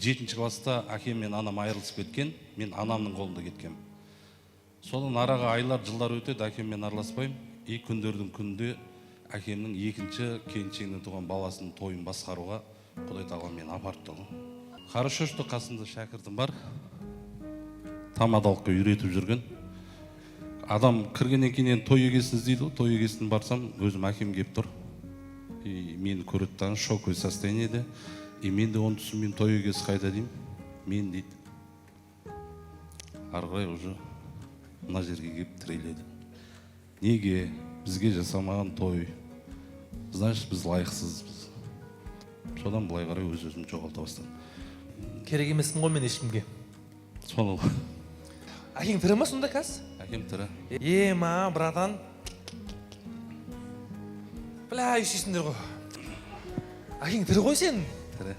Жетінші класста әкем мен анам айырылысып кеткен, мен анамның қолында кеткенмін. Содан араға айлар, жылдар өтеді, әкеммен араласпаймын. И күндердің күнінде әкемнің екінші келіншегінен туған баласының тойын басқаруға Құдай тағала мені апарып тұр ғой. Хорошо, что қасымда шәкіртім бар, тамадалыққа үйретіп жүрген адам. Кіргеннен кейін енді той егесін іздейді ғой. Той егесін барсам, өзім әкем келіп тұр. И мені көреді дағы, шоковый состояниеде. И мен де оны түсінбеймін. «Той егесі қайда?» — деймін. «Мен», — дейді. Ары қарай уже мына жерге келіп тіреледі: «Неге бізге жасамаған той? Значит, біз лайықсызбыз». Содан былай қарай өз өзімді жоғалта бастадым. Керек емеспін ғой мен ешкімге. Соны. Әкең тірі ма сонда қазір? Әкем тірі. Е, ма, братан, бля, үйсейсіңдер ғой. Әкең тірі ғой сенің? Тірі.